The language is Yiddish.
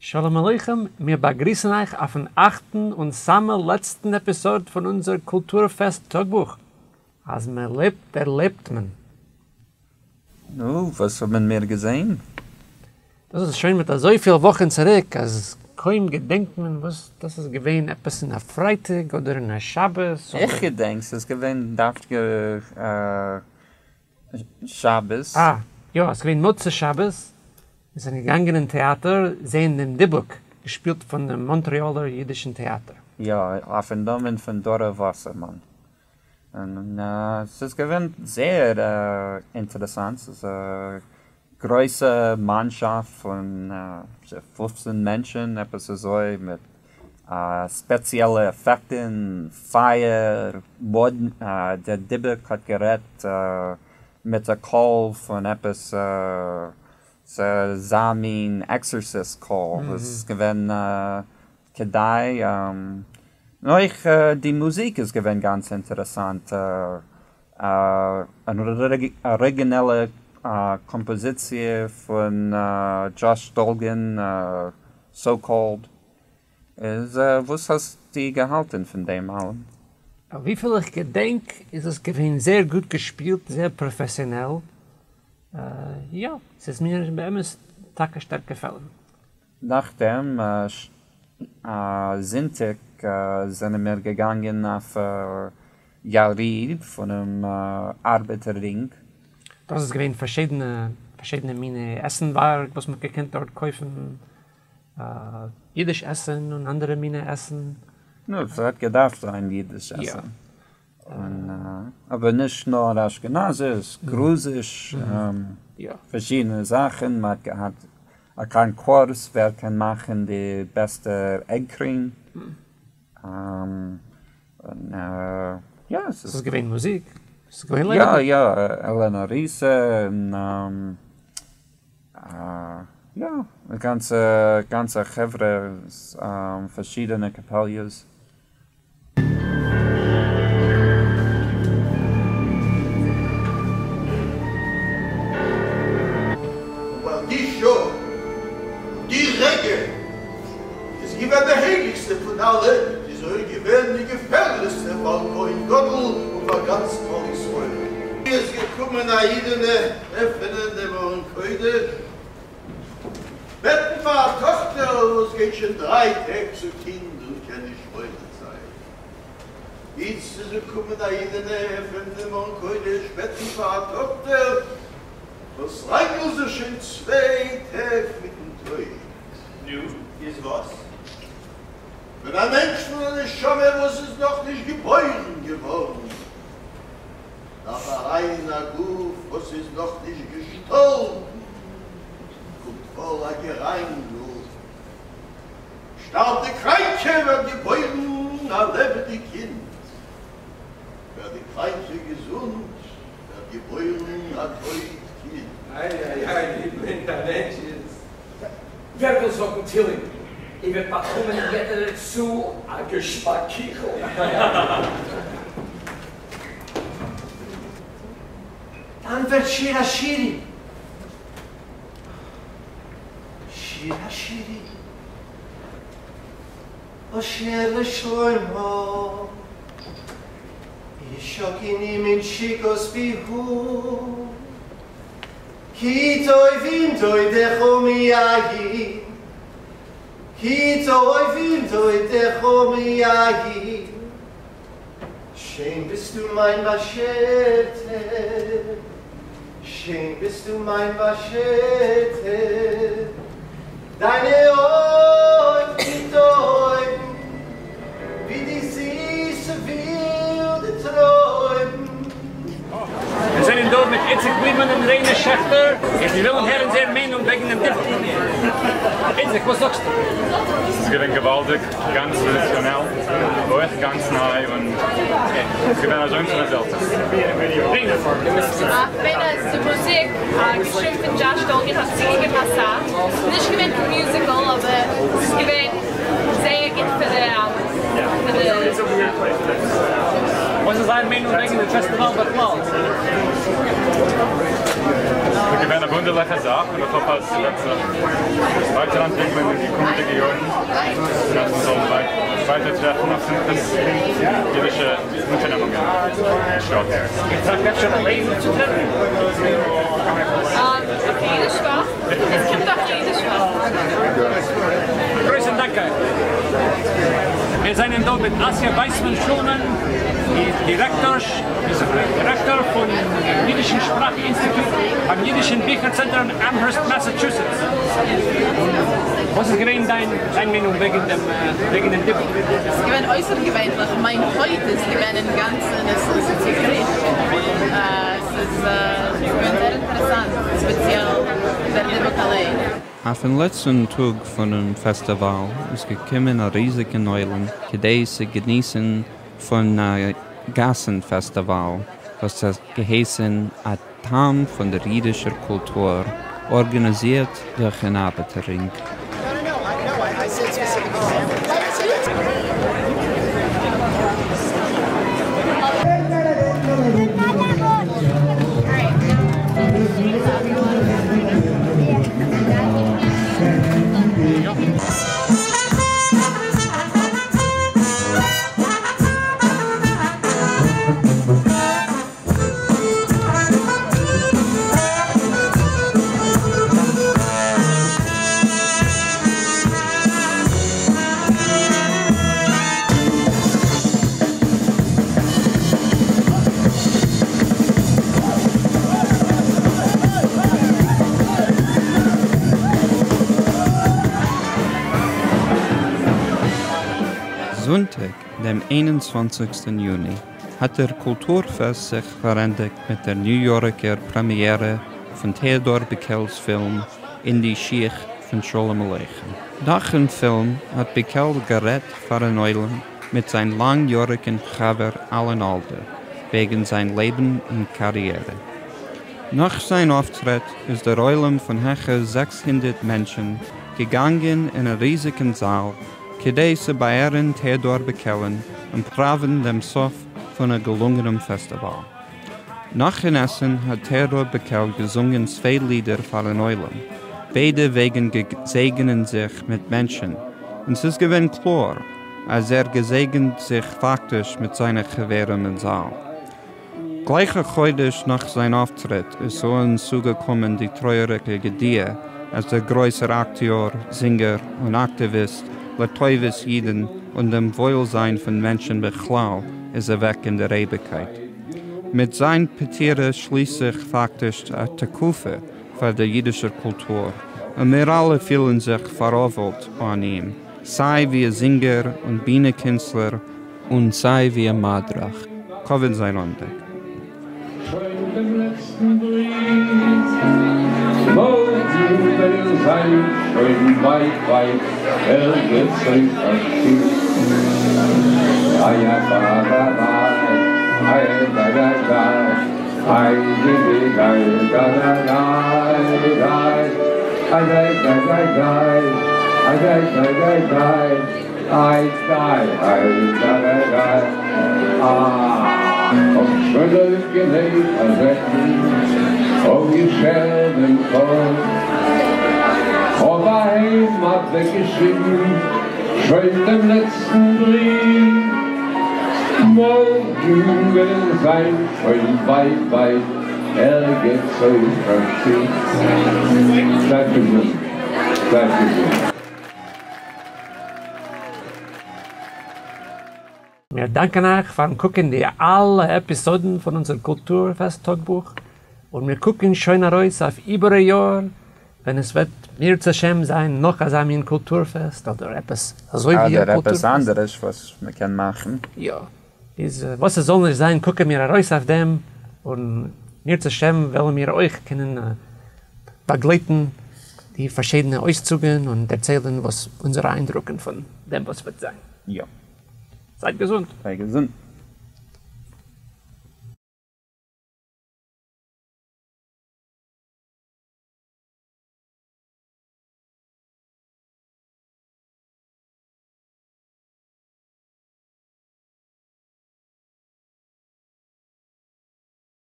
שלום עליכם, מיר באגריסן אייך אויפן אכטן און סאמע לעצטן עפיסאד פון אונזער קולטור פעסט טאגבוך, אז מען לעבט דערלעבט מען. נו, וואס האבן מיר געזעהן? דאס איז שוין מיט אזויפיל וואכן צוריק אז קוים געדענקט מען וואס דאס איז געווען, עפעס אין א פרייטאג אדער אין א שבת אדער. איך געדענק ס'איז געווען דווקא שבת. אה, יא, ס'איז געווען מוצאי שבת, מיר זענען געגאנגען אין טעאטער זעהן דעם דיבוק, געשפילט פון דעם מאנטריאלער אידישן טעאטער. יא, אויפן נאמען פון דארא וואסערמאן. און ס'איז געווען זייער אינטערעסאנט, ס'איז א גרויסע מאנשאפט פון 15 מענטשן, עפעס אזוי, מיט ספעציעלע עפעקטן, פייער, דער דיבוק האט גערעדט מיט א קול פון עפעס אזא מין exorcist קול, וואס איז געווען כדאי, און אויך די מוזיק איז געווען גאנץ אינטערעסאנט, אן אריגינעלע קאמפאזיציע פון דזשאש דאלגין, So Cold. איז וואס האסטו געהאלטן פון דעם אלעם? וויפיל איך געדענק איז עס געווען זייער גוט געשפילט, זייער פראפעסיאנעל, יא, ס'איז מיר באמת טאקע שטארק געפעלן. נאכדעם זונטאג זענען מיר געגאנגען אויף יריד פונעם ארבעטער רינג. דאס איז געווען פארשידענע פארשידענע מיני עסנווארג וואס מ'האט געקענט דארט קויפן, אידיש עסן און אנדערע מיני עסן. נו, ס'האט געדארפט זיין אידיש עסן. אבער נישט נאר אשכנזיש, גרוזיש, פארשידענע זאכן, מ'האט געהאט א קאנקורס ווער קען מאכן די בעסטע egg cream, און יא. ס'איז געווען מוזיק? ס'איז געווען לעבעדיג? יא יא, עלענא ריסע און יא, די גאנצע גאנצע חברה, פארשידענע קאפעליעס. און ווייל די שעה און די רגע איז געווען די הייליגסטע פון אלע, איז אויך געווען די געפערליכסטע פארן כהן גדול און פאר גאנץ כלל ישראל. איז געקומען א אידענע עפענען דעם ארון קודש, בעטן פאר א טאכטער וואס גייט שוין דריי טעג צו קינד און קען נישט מולד זיין. איצט איז געקומען א אידענע עפענען דעם ארון קודש בעטן פאר א טאכטער וואס ראנגלט זיך שוין צוויי טעג מיטן טויט. נו, איז וואס? ווען א מענטש פון א נשמה וואס איז נאכנישט געבוירן געווארן דארף אריין אין א גוף וואס איז נאכנישט געשטארבן, קומט פאר א געראנגל, שטארבט די קראנקע ווערט געבוירן א לעבעדיג קינד, ווערט די קראנקע געזונט ווערט געבוירן א טויט קינד. איי איי איי ווי בלינד א מענטש איז. ווער וויל זאגן תהילים איר וועט באקומען יעדערער צו א געשמאק קיכל. דאן ווערט שיר השירים שיר השירים אשר לשלמה ישקני מנשיקות פיהו כי טובים דודיך מיין כי טובים דודיך מיין שיין ביסטו מיין באשערטער, שיין ביסטו מיין באשערטער, דיינע אויגן ווי טויבן, ווי די זיסע ווילדע טרויבן. מיר זענען דא מיט איציק בלימען און ריינע שעכטער, און מיר ווילן הערן זייער מיינונג וועגן דעם דיבוק. איציק, וואס זאגסטו? ס'איז געווען געוואלדיג, גאנץ טראדיציאנעל, אויך גאנץ ניי, און ס'איז געווען אזוינס און אזעלכעס. ריינע. איך מיין אז די מוזיק, געשריבן פון דזשאש דאלגין, האט צוגעגעבן אסאך. ס'איז נישט געווען קיין musical אבער ס'איז געווען זייער גוט פאר די. וואס איז דיין מיינונג וועגן די פעסטיוואל בכלל? געווען א וואונדערליכע זאך און איך האף אז ס'וועט זיך ווייטער אנטוויקלען אין די קומענדיגע יארן און אז מ'זאל ווייטער טרעפן אויף שמחות אידישע אונטערנעמונגען אין שטאט. איר טראכט אפשר אליין אויפצוטרעטן? אויף די אידיש וואך? עס קומט אויף די אידיש וואך. א גרויסן דאנק אייך. מיר זענען דא מיט אסיא ווייסמאן שולמאן, די דירעקטאר דירעקטאר פון אידישן שפראך אינסטיטוט ביים אידישן ביכער צענטער אין אמהערסט מאסאטשוסעטס. און וואס איז געווען דיין דיין מיינונג וועגן דעם וועגן דעם דיבוק? עס איז געווען אויסערגעווענליך, מיין הויט איז געווען אינגאנצן עס איז צוקריכט, עס איז געווען זייער אינטערעסאנט, ספעציעל דער דיבוק אליין. אויפן לעצטן טאג פונעם פעסטיוואל איז געקומען א ריזיגן עולם כדי צו געניסן פון א גאסן פעסטיוואל וואס האט געהייסן א טעם פון דער אידישער קולטור, ארגאניזירט דורכן ארבעטער רינג. זונטאג דעם 21סטן יוני האט דער קולטור-פעסט זיך פארענדיגט מיט דער ניו יארקער פרעמיערע פון טעאדאר ביקעל'ס פילם אין די שיך פון שלום עליכם. נאכן פילם האט ביקעל גערעדט פארן עולם מיט זיין לאנגיאריגן חבר אלען אלדער וועגן זיין לעבן און קאריערע. נאך זיין אויפטרעט איז דער עולם פון העכער 600 מענטשן געגאנגען אין א ריזיגן זאל כדי צו באעהרן טעאדאר ביקעל'ן און פראווען דעם סוף פון א געלונגענעם פעסטיוואל. נאכן עסן האט טעאדאר ביקעל געזונגען צוויי לידער פארן עולם, ביידע וועגן געזעגענען זיך מיט מענטשן, און ס'איז געווען קלאר אז ער געזעגנט זיך פאקטיש מיט זיינע חברים אין זאל. גלייך א חודש נאך זיין אויפטריט איז צו אונז צוגעקומען די טרויעריגע ידיעה אז דער גרויסער אקטיאר, זינגער און אקטיוויסט לטובת אידן און דעם וואוילזיין פון מענטשן בכלל איז אוועק אין דער אייביגקייט. מיט זיין פטירה שליסט זיך פאקטיש א תקופה פאר דער אידישער קולטור, און מיר אלע פילן זיך פאראבלט אן אים, סיי ווי א זינגער און בינע קינסטלער און סיי ווי א מדריך. כבוד זיין אנדענק. שוין דעם לעצטן בריוו. מארגן וועל איך זיין שוין ווייט ווייט ערגעץ אויף א שיף. איי איי ביי ביי ביי איי ביי ביי ביי איי די די דיי דא דא דיי דיי איי דיי דיי דיי דיי איי דיי דיי דיי דיי איי דיי איי דא דא דיי אה. האָב שוין אויפגענעהט אַ זעקל, האָב געשערט דעם קאָפּ, האָב אַהיים אַוועקגעשריבן שוין דעם לעצטן בריוו. מאָרגן וועל איך זיין שוין ווייט ווייט ערגעץ אויף אַ שיף. זייט געזונט, זייט געזונט. מיר דאנקען אייך פארן קוקן די אלע עפיזאדן פון אונזער קולטור-פעסט טאגבוך, און מיר קוקן שוין ארויס אויף איבעראיאר ווען עס וועט אם ירצה השם זיין נאך אזא מין קולטור-פעסט אדער עפעס אזוי ווי א אדער עפעס קולטור-פעסט. אנדערש וואס מען קען מאכן. יא, איז וואס עס זאל נישט זיין קוקן מיר ארויס אויף דעם, און אם ירצה השם וועלן מיר אויך קענען באגלייטן די פארשידענע אויסצוגן און דערציילן וואס אונזערע איינדרוקן פון דעם וואס וועט זיין. יא. זייט געזונט. זיי געזונט.